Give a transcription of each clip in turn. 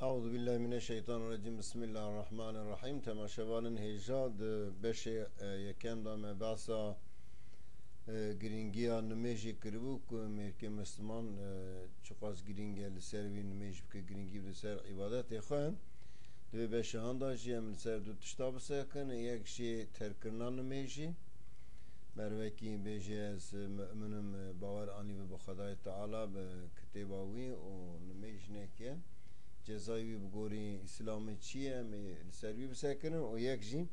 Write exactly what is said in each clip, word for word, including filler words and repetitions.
Eûzubillahimineşşeytanirracîm. Bismillahirrahmanirrahîm. Temaşevanên hêja, di beşê, e, yekem de me behsa, e, girîngiya nimêjê kiribû ku mêrkê Misliman, e, çiqas girîng e li ser wî nimêj bike, girîngî bide ser îbadetê xwe. Di vê beşê han de jî em li ser du tişta bisekin. Yek jî terkkirina nimêjî. Mervekî bêje, ez mu'min im, bawer anî bi Xwedayê Teala, bi kitêba wî û nimêj neke. Cezayê wî bi gorî Îslamê çi ye, em ê li ser wî bisekinin û yek jî,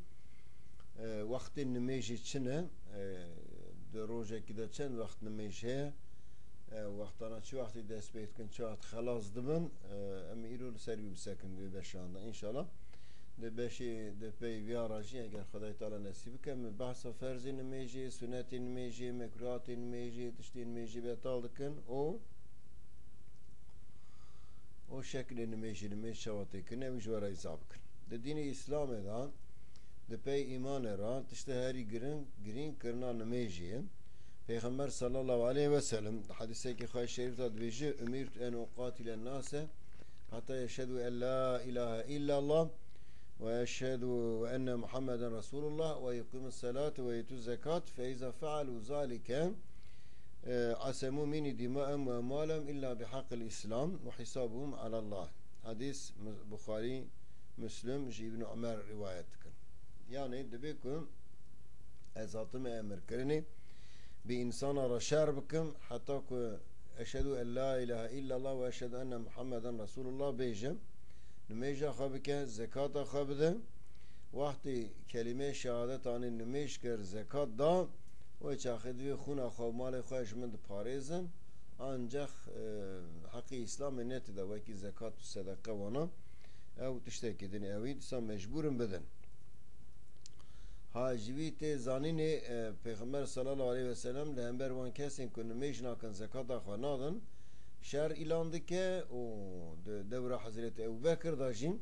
e, wextê nimêjê çi ne, e, di rojekî de çend wext nimêj heye, e, wextana çi wextî dest pê dikin, çi wext xelas dibin, e, em îro li ser wî bisekin di vê beşan de. Înşallah di beşê, di pey viya re jî, eger Xwedayê Teala nesîb bike, em behsa ferzê nimêjê, sunetê nimêjê, mekruhatê nimêjê, tiştê nimêjê betal dikin û û şeklê nimêjê, nimêj çawa tê kirin, ew ji we re îza bikin. Di dînê Îslamê de, di pey îmanê re, tiştê herî giring, girîng kirina nimêjê ye. Pêxember sallallahu aleyhi ve sellem di hedîsekî xwe şerîf de dibêje: "Umirtu en uqatile nase hatta yeşhedû en la ilahe illallah ve eşhedû ve enne Muhammeden Resulullah ve yuqimus salate ve yutuz zekat fe iza fealu zalike, e, asemû minî dîmaem ve emwalem illa bi haqqil Îslam ve hisabuhum alallah." Hadîs Mu-, Buxarî, Muslim ji Îbn Umer rîwayet dikin. Yanî dibê ku ez hatime emirkirinê bi însana re şer bikim, heta ku eşhedû en la ilahe illallah ve eşhedû enne Muhammeden Resulullah bêjim, nimêja xwe bike, zekata xwe bide. Wextê kelîmeyê şehadet anî, nimêj kir, zekat da, wê çaxê divê xûna xwe û malê xwe ji min diparêzin. Ancax, e, heqê Îslamê netida wekî zekat û sedeqe wana. Ew tiştekî din e, ew î dîsa mecbûr in bidin. Ha ji vî tê zanînê, e, Pêxember sallallahu aleyhi ve sellem li hember wan kesên ku nimêj nakin, zekata xwe nadin, şer îlan dike û di dewra Hezretî Ebu Bekir de jî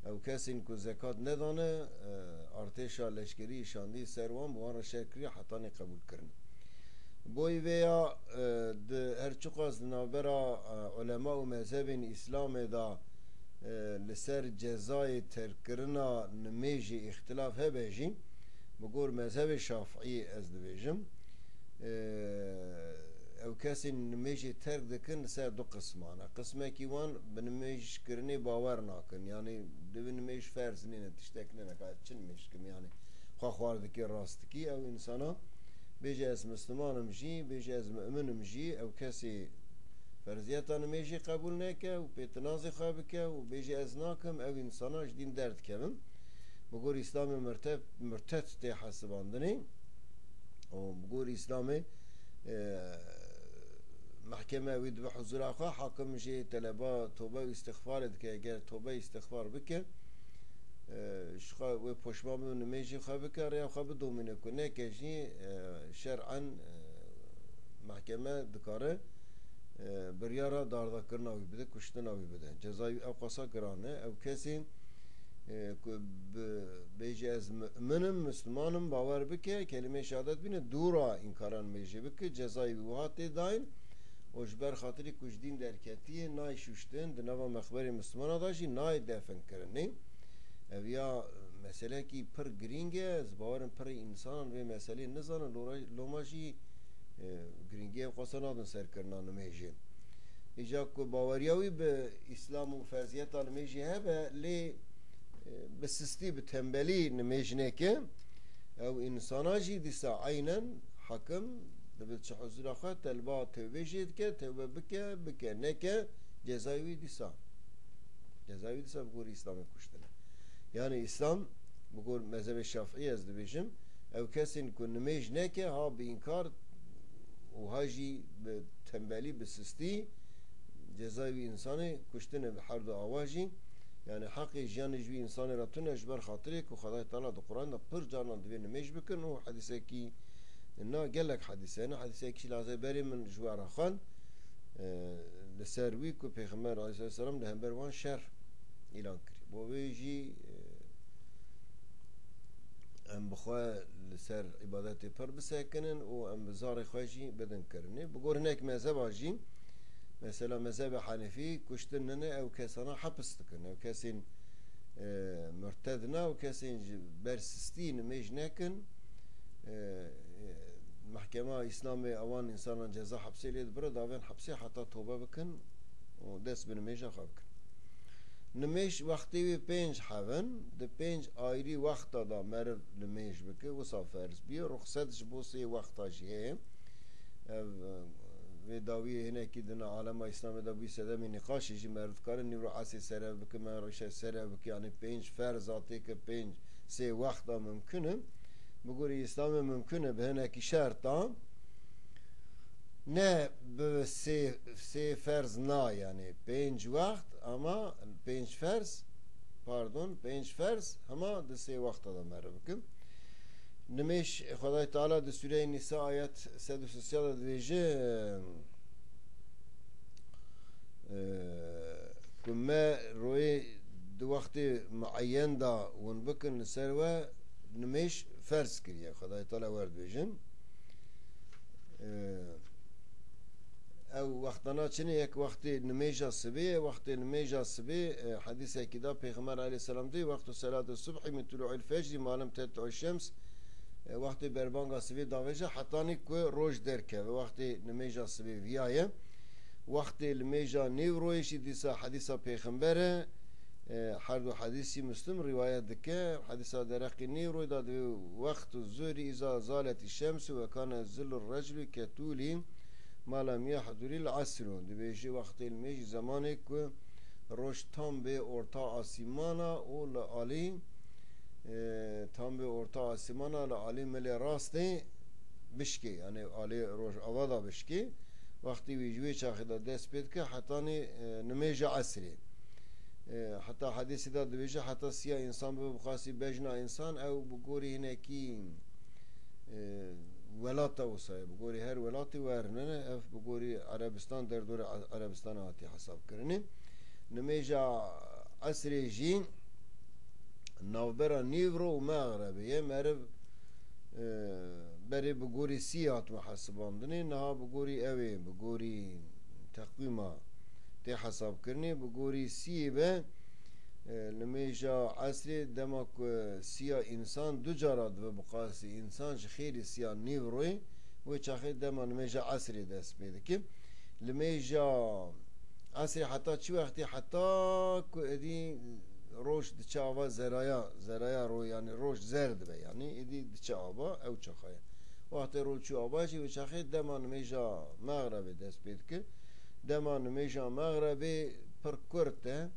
ew kesên ku zekat nedane, e, artêşa leşkerî şandî ser wan, bi wan re şer kiriye hetanî qebûl kirin. Boy vêya, e, di her çiqas di navbera, e, ulema û mezhebên Îslamê de, e, li ser cezayê terkkirina nimêjê îxtilaf hebe jî, bi gor mezhebê Şafiî ez dibêjim, e, ew kesên nimêjê terk dikin li ser du qisman e. Qismekî wan bi nimêjkirinê bawer nakin. Yanî divê nimêj ferz nîne, tiştek nîne, ka çi nimêj kim, yanî xwe xwar dikê, rast dikî. Ew însana bêje ez Misliman im jî, bêje ez mu'min im jî, ew kesê ferziyeta nimêjê qebûl neke û pêtinazê xwe bike û bêje ez nakim, ew însana ji dîn derdikevin. Bi gor Îslamê murte-, murted tê hesibandinê û bi gor Îslamê, e, mehkeme wî dibe huzura xwe, hakim jê teleba tobe û îstixfarê dike. Eger tobe îstixfar bike, e, ji xwe wê poşman bibe, nimêjê xwe bike, rêya xwe bidomîne, ku neke jî, e, şer'en, e, mehkeme dikare, e, biryara dardakirina wî bide, kuştina wî bide. Cezayê wî ew qasa giran e. Ew kesê, e, ku bi-, bêje ez mu'min im, Misliman im, bawer bike, kelîmeyê şehadet bîne, dûra înkara nimêjê bike, cezayê wî wiha tê dayîn. Û ji ber xatirî ku ji dîn derketiye, nayê şuştin, di nava mexberê Mislimana de jî nayê definkirinê. Ev ya meselekî pir girîng e, ez bawer im pirê însanan vê meselê nizanin, lora-, loma jî, e, girîngî ew qasa nadin serkirina nimêjê. Îca ku baweriya wî bi Îslam û ferziyeta nimêjê hebe, lê, e, bi sistî, bi tembelî nimêj neke, ew însana jî dîsa eynen hakim dibe çi huzura xwe, telba tewbê jê dike, tewbe bike, bike, neke, cezayê wî dîsa. Cezayê wî dîsa bi gorî Îslamê kuştin e. Yanî Îslam, bi gor mezhebê Şafîî ez dibêjim, ew kesên ku nimêj neke, ha bi înkar û ha jî bi tembelî, bi sistî, cezayê wî însanê kuştin e bi her du awa jî. Yanî heqê jiyanê ji wî însanê re tune, ji ber xatirê ku Xwedayê Teala di Quran de pir carnan divê nimêj bikin û hedîsekî na gelek hedîse ne, hedîsekî lazê berê min ji we re xwend, e, li ser wî ku Pêxember aleyhisselam li hember wan şer îlan kiriye. Bo wê jî, e, em bi xwe li ser îbadetê pir bisekinin û em bi zarê xwe jî bidin kirinê. Bi gor hinek mezheba jî, Mesela mezhebê Henefî kuştin nine, ew kesana hepis dikin. Ew kesên, e, murted ne, ew kesên ji ber sistî nimêj nekin. E, e, Mehkema Îslamê ewan însanan ceza hepsê lê dibire, davên hepsê heta tobe bikin û dest bi nimêja xwe bikin. Nimêj wextê wî pênc hev in, di pênc ayrî wexta de meriv nimêj bike, wisa ferz bûye. Ruxset ji bo sê wexta jî heye. Ev, e, vê dawiyê hinekî di na alema Îslamê de bûyî sedemê nîqaşê jî, meriv dikare nîvro esrê serev bike, meriv îşe serev bike, yanî pênc ferza têke pênc, sê wexta mimkun e. Bi gorî Îslamê mimkun e bi hinekî şerta, ne bi sê, sê ferz na, yanî pênc wext, ama pênc ferz, pardon, pênc ferz, hema di sê wexta de meriv bikin. Nimêj, Xwedayê Teala di Sûreyê Nîsa ayet sed û sêzdeh de dibêje, e, ku me royê di wextê mueyen de hûn bikin li ser we, nimêj ferz kiriye. Xwedayê Teala wer dibêjin. E, Ew wextana çi ne? Yek wextê nimêja sibê ye. Wextê nimêja sibê, e, hedîsekî de Pêxember aleyhisselam dê, "Wextu selatu subhî min tulu'il fecrî malem tetlu'u şems", e, wextê berbanga sibê davêje hetanî ku roj derkeve. Wextê nimêja sibê viya ye. Wextê nimêja nîvroyê jî dîsa hedîsa Pêxember e. E, her du hedîsî Muslim rîwayet dike. Hedîsa dereqî nîvroyê de divê, "Wextu zuhrî îza zaletî şemsu ve kane zillu reclî ketûlî ma lem yehdurîl esru." Dibêje wextê nimêjî zemanê ku roj tam bê orta asîmana û li alî, e, tam bê orta asîmana, li alî milê rastê bişkê, yanî alî rojava da bişkê. Wextê wî ji wê çaxê de dest pê dike hetanî, e, nimêja esrê. E, heta hedîsê de dibêje, heta siya însan bibe bi qasî bejna însan, ew bi gorî hinekî, e, welata wisa ye. Bi gorî her welatî wernine, ev bi gorî Erebistan, derdorê E-, Erebistana hatiye hesabkirinê. Nimêja esrê jî navbera nîvro û mexrebê ye. Meriv, e, berê bi gorî sî hat muhesibandinê, niha bi gorî ew ê, bi gorî teqwîma tê hesabkirinê, bi gorî siyê be, e, nimêja esrê, dema ku siya însan du cara dibe bi qasî însan ji xêrê siya nîvroyê, wê çaxê dema nimêja esrê dest pê dike. Nimêja esrê heta çi wextê? Heta ku êdî roj diçe ava zeraya, zeraya ro-, yanî roj zer dibe, yanî êdî diçe ava, ew çaxa ye. Wextê roj çû ava jî wê çaxê dema nimêja mexrebê dest pê dike. Dema nimêja mexrebê pir kurt e.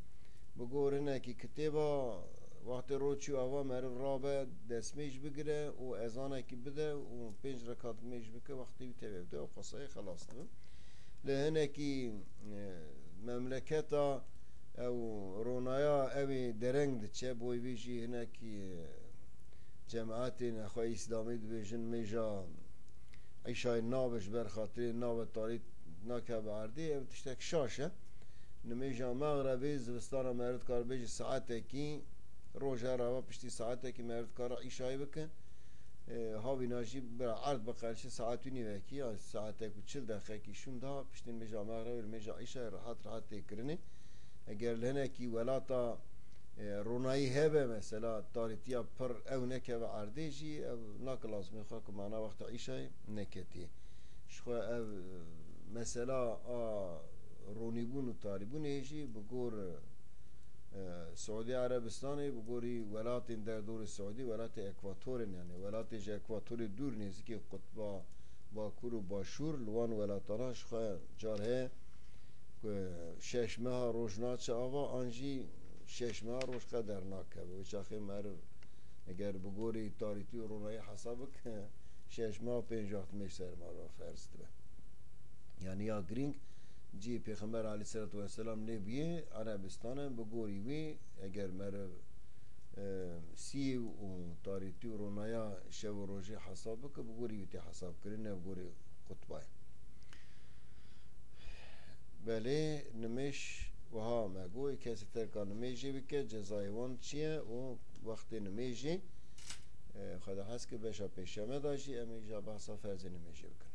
Bi gor hinekî kitêba, wextê roj çû ava meriv rabe, destmêj bigire û ezanekî bide û pênc rekat nimêj bike, wextê wî tevê bide û qeseyê xelas dibe. Li hinekî, e, memleketa ew ronaya ew ê dereng diçe, boy vê jî hinekî, e, cemaetên xwe îslamî dibêjin, mêja îşayê nabe ji ber xatirê nabe tarî nakeve erdê, ev tiştek şaş e. Nimêja mexrebê zivistana meriv dikar bêje saetekî, roja rava piştî saetekî meriv dikare îşayê bike. E, havîna jî bira erd biqelçe saet û nîvekî ya saetek û çil deqekî şûnda piştî nimêja mexrebê, nimêja îşayê rehat rehat tê kirinê. Eger li hinekî welata, e, ronayî hebe, mesela tarîtiya pir ew nekeve erdê jî, ev nake lazimê xwe ku mana wexta îşayê neketî. Ji xwe ev, e, mesela a ronîbûn û tarîbûnê jî bi gor, e, Siûdî Erebistanê, bi gorî welatên derdorê Siûdî, welatê ekwator in, yanî welatê ji ekwatorê dûr, nêzîkê qutba bakur û başûr, li wan welatana ji xwe car heye ku şeş meha roj naçe ava, an jî şeş meha roj qeder nakeve. Wê çaxê meriv eger bi gorî tarîtî û ronayî hesab bike, şeş meha pênc wext mêj ser meriva ferz dibe. Yanî ya girîng cihê Pêxember aleyhisselatu vesselam lê bûye Erebistan e, bi gorî wî eger meriv, e, sî û tarîtî û ronaya şev û rojê hesab bike, bi gorî wî tê hesabkirin, ne bi gorî qutbayê. Belê, nimêj wiha me got, kesê terka nimêjê bike, cezayê wan çi ye û wextê nimêjê, e, Xweda hez kir beşa pêşeme de jî em ê îja behsa ferzê nimêjê bikin.